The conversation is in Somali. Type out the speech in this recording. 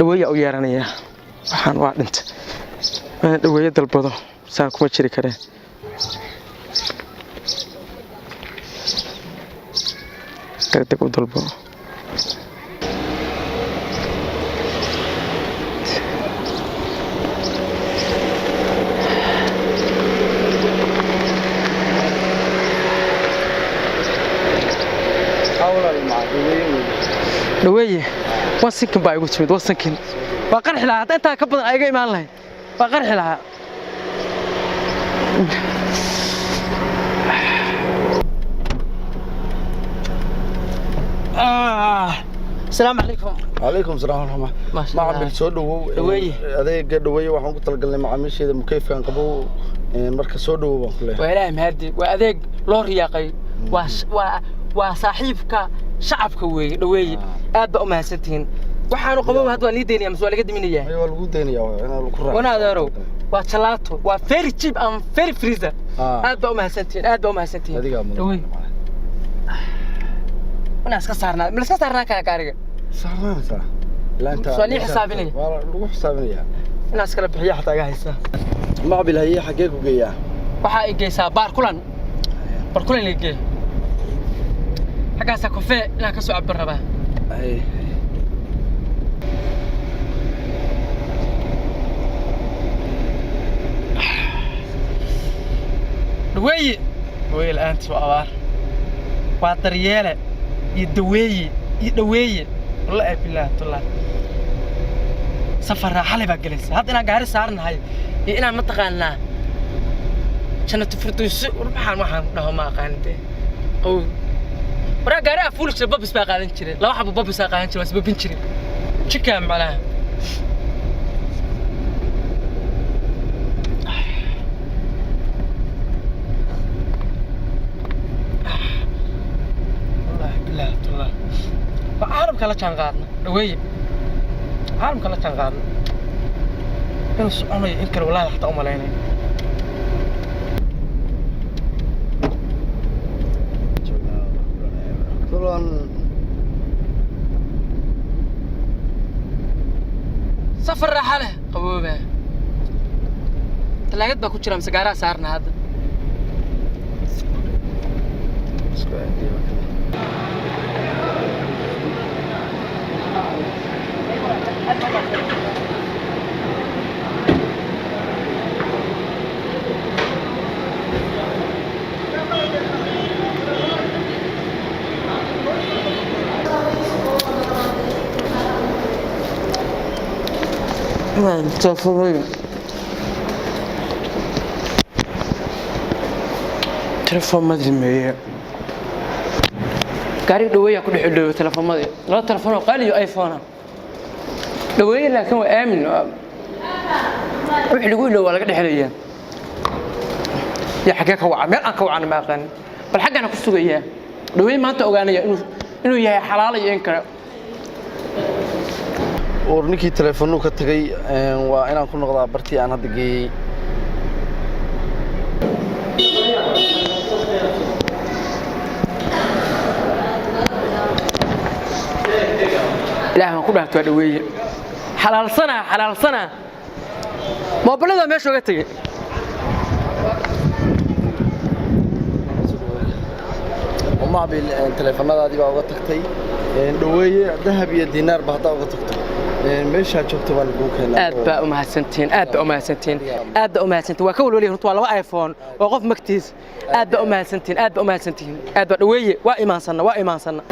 Dhaweeyaa u yeeranayaa. Waxaan waa dhinta. Inaan dhaweeye dalbado saan kuma jiri kareen. Degdeg u dalbo. Dhaweeye, wasankin baa igu timid, wasankin. Waa qarxi lahaa hadda, intaa ka badan ay iga imaan lahayd, waa qarxi lahaa. Asalaamu calaykum. Calaykum salaam waraxma. Maasha Allah. Macamil, soo dhawow. Dhaweeye. Adeega dhaweeye waxaan ku talagalnay macaamiisheeda mukeyfkan qabow. Marka soo dhawow baan ku leeyahay. Waa Ilaahay mahadi, waa adeeg loo riyaaqay, waa saaxiibka shacabka weeye dhaweeye. Aad baa u mahadsantihiin. Waxaanu qabow hadda waa nii daynaya mise waa laga diminayaa? Maya, waa lagu daynayaa, waa inaa lagu raaxaysto. Wana adeerow, waa jalaato, waa very cheap and very freezer. Aad baa u mahadsantihiin, aad baa u mahadsantihiin. Adigaa mudan. Dhaweeye, wanaa iska saarnaa, ma iska saarnaa kaa gaariga? Saarnaanaysaa. Ilaa inta- Waa lii xisaabinaya. Waa lagu xisaabinayaa. Inaa iskala bixiya xataa iga haysaa. Macbil, haye, xaggee ku geeyaa? Waxaa i geysaa baar kulan, baar kulan i geey. Xaggaasaa coffee inaan ka soo cabban rabaa. Haye. Dhaweeye, dhaweeye la'aantiis waa abaar. Waa daryeele iyo daweeye iyo dhaweeye. Wallahi billahi tullah, safar raaxale baa gelaysa hadda inaan gaari saarnahay iyo inaan mataqaanaa Jannatu Firdowsi. War maxaan dhaho, ma aqaan dee. Qabow waraa gaari aa fuuli jiray, babis baa qaadan jiray, laba xabo babis aa qaadan jiray, waa isbabin jiray jikaa macnaha. Wallahi billahi tullah, waa caalamka la jaan qaadna dhaweeye, caalamka la jaan qaadna. Inuu soconayo in kale wallahi xataa u malaynaya. Kulan. Safar raaxa leh, qabooba. Talaagad baa ku jira mise gaaraha saarna hadda? Isku aadiyo waa kan. Telefoonmadii meeye? Gaariga dhaweeyaa ku dhex iloobo telefoonmadii, laba telefoon oo qaali iyo iPhone ah dhaweeye, laakiin waa aamin. Wixii lagu iloobo waa laga dhexelayaa. Ya xaggee ka waca? Meel aan ka wacana ma aqaanin, bal xaggaana ku sugayaa. Dhaweeye maanta ogaanaya inuu yahay xalaal iyo in kale. War ninkii telefoonuu ka tagay. Waa inaan ku noqdaa bartii aan hadda geeyey. Ilaah baan ku dhaarto, waa dhaweeye. Xalaalsanaa, xalaalsanaa. Moobilada meesha uga tegey. Macbil, teleefanadaadii baa uga tagtay. Dhaweeye dahab iyo dinaarba haddaa uga tagto, meeshaa joogto baan kuu keenaa. Aad baa u mahadsantihiin, aad baa u mahadsantihiin, aad baa u mahadsantihiin. Waa ka walwalaya runta, waa laba iPhone, waa qof magtiis. Aad baa u mahadsantihiin, aad baa u mahadsantihiin, aad baa. Dhaweeye waa imaansanna, waa imaansanna.